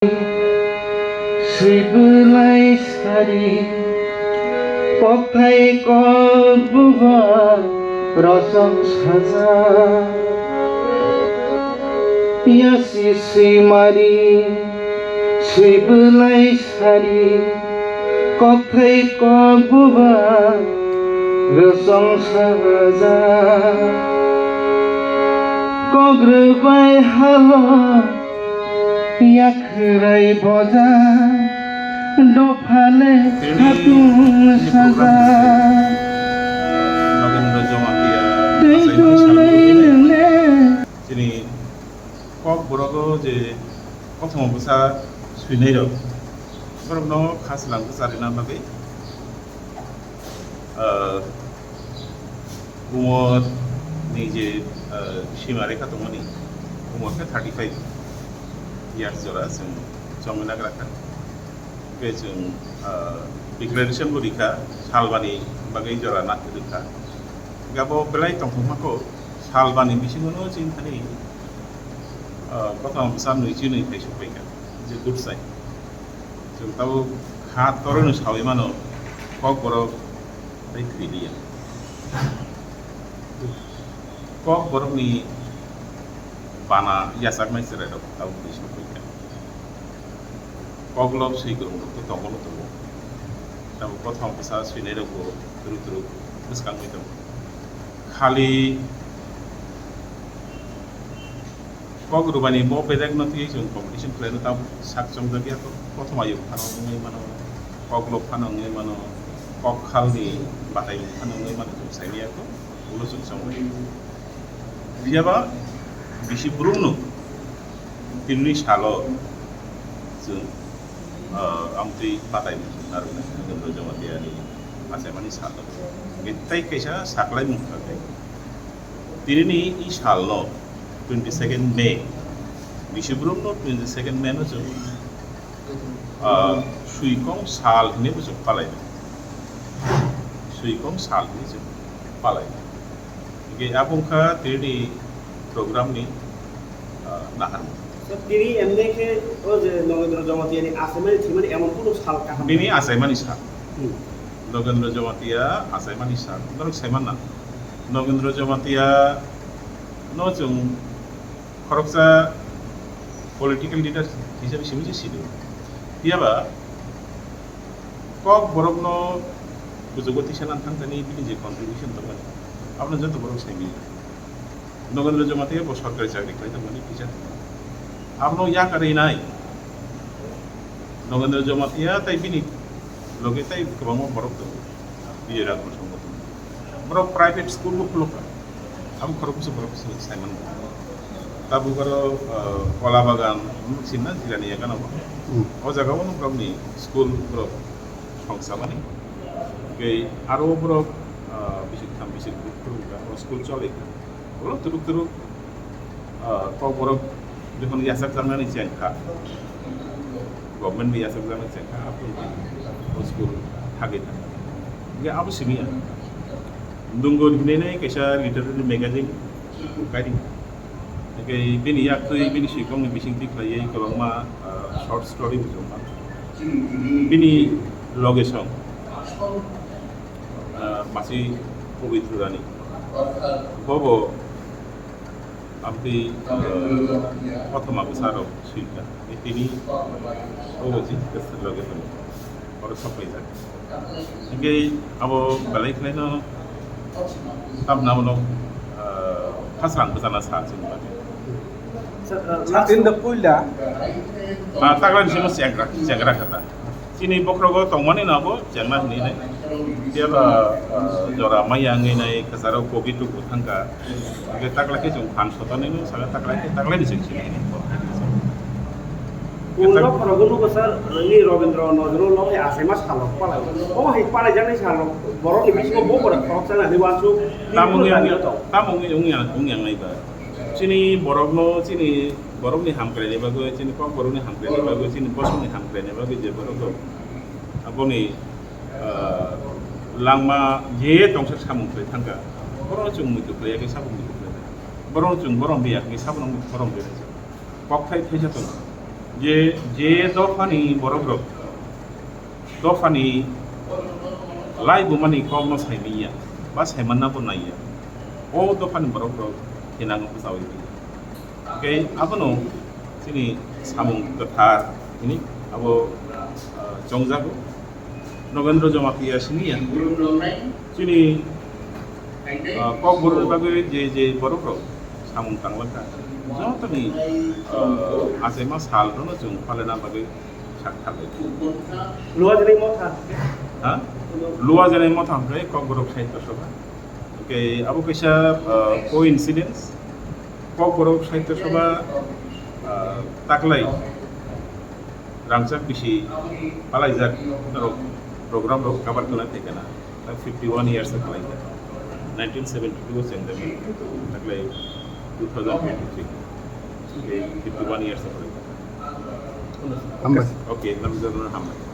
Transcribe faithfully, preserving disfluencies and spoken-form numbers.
Swi bwlai sari, kokthai kok buba rosong saja. Yasi swi mari, swi bwlai sari, kokthai kok buba rosong saja. Kok rwbai halo, Yakhrai boja, dophale khatung saja. Nogendra Jamatia, tei achaimani salmani twi le. Chini kok borogo je kothoma bwsa swinai rok, borokno kha swlang bwsa rwna bagwi, ah, Umor ni je, ah, sima rekha tongmani, umor khe thirty five years jora chwng chongwi nagra kha. Hwnkhe chwng, ah, declaration bo rikha, salbani bagwi jora na rikha. Hwnkhe abo belai tongthokma kho, salbani bisingo no chini thani, ah, kothoma bwsa nwi chinwi khai sokpai kha, je good sign. Chwng tabuk ha torino saui mano, kok borok tei thwi liya. Kok borokni bana yachaknai chwrairok tabuk twi sokoi kha. Kok lob swi kwrwng rok to tongo no tongo. Tabuk kothoma bwsa swinairokbo twrwk twrwk bwskangwi tongo. Khali Kok rwbani bo bedek no twi chwng competition khlaino tabuk sak chomjak ya kok. Kothoma yong phano wngwi mano, kok lok phano wngwi mano, kok khalni batai phano wngwi mano chwng saimanya kok. Ulo chwng chongwi. Phiyaba bisi brumno tinwi salo chwng, ah, amtwi batai narwknai Nogendo Jamatiani achaimani salo. Tei kaisa saklaimung kha khe. Tinini i salno twenty second May, bisi brumno twenty second May no chwng, ah, Swikong sal hinwi bo chwng palai. Swikong sal hinwi chwng palai. Hingke abo wngkha tinini program ni, ah, naharmung. Sir, tini M D khe o je Nogendra Jamatia ni achaimani thwimani emon kuno sal kaham. Bini achaimani sal. Hmm. Nogendra Jamatia achaimani sal. Norok saiman na. Nogendra Jamatia no chwng khoroksa political leader hisabe simi se sidi. Phiyaba kok borokno kuchugo tisa nang thang thani bini je contribution tongmani, abono joto borok saimanya. Nogendra Jamatia bo sorkari chakri khlai tongmani kisa tongmani. Abono yakarwi nai. Nogendra Jamatia tai bini loge tai kwbangma borok tongo. Bijoy Raj Bosong bo tongo. Borok private school bo khulukha. Abo khorok bwswk borok bwswk saiman. Tabuk aro, ah, Kola Bagan, hmm, sinna Jirani yakan abo. Hmm. O jaga o borokni school borok songsamani. Tei aro borok, ah, bisik tham bisik phurukha, o school choli. Ulo turuk turuk, ah, kok borok jokhon yachak jaknani chengkha, government ni yachak jaknani chengkha, aphuru o school hagwi thangkha. Hingke abo simi ya. Dungur hinwi nai kaisa literary magazine kaidi. Hingke bini yaktwi bini swikongni bisingtwi khlaiwi kwbangma, ah, short story bo chwng mano. Bini loge song, ah, masi Pabitra Rani. Bobo Amtwi, eh, kothoma bwsarok swikha. Tini obo je kwswk loge tongo. Oro sokpaijak. Hingke abo belai khlaino tamna bono, eh, khasrang bwchana sa chini bagwi. Sir, uh, last in the puila. Ah, taklani simo chengra, chengra kata. Chini bokhrogo tongmani no abo chengna hwnwi nai. Phiya ba, ah, jora maya wngwi nai, kwcharo kobi tubu thangkha. Hingke takla khe chwng phan sotani no saka takla khe takla ni chwng sini. Pungno khorogo nugo sir, nini Robindra Nazrul no hai achaima salok palai. Omo hai palai jaknai salok, borok ni bisingo bo borok khorok chana hwnwi wansuk. Tamo wngya, tamo wngya, wngya, wngya nai ba. Chini borokno, chini borokni hamkraini bagwi, chini kok borokni hamkraini bagwi, chini bosongni hamkraini bagwi je borok rok aboni, ah, langma je tongsa samung khlai thangkha, borokno chwng muitu khlai yakhe sabo muitu khlai thangkha, borokno chwng borom biya khe sabo borom biya khe. Kokthai thaisa tongo. Je, je dophani borokrok, dophani laibumani kokno saimanya, ba saimanna bo naiya, o dophani borokrok thinango bwchaui di. Tei abono chini samung kwthar hini abo, ah, chongjago. Nogendra Jamatia siniya chini, ah, Kokborokni bagwi je je borokrok samung tanglangkha, jotoni, ah, achaima salrokno chwng phalena bagwi sak tharlai. Luajanai motha. Ha? Luajanai motha hwnkhe Kokborok Sahitya Sabha. Hwnkhe abo kaisa, ah, coincidence. Kokborok Sahitya Sabha, ah, taklai rangchak bisi palaijak norok program rok cover khlai thai kana. Fifty one years khlai kha. Nineteen seventy two o chengdam taklai two thousand twenty three. Fifty one years khlai kha. Hambai. Okay, namjano hambai.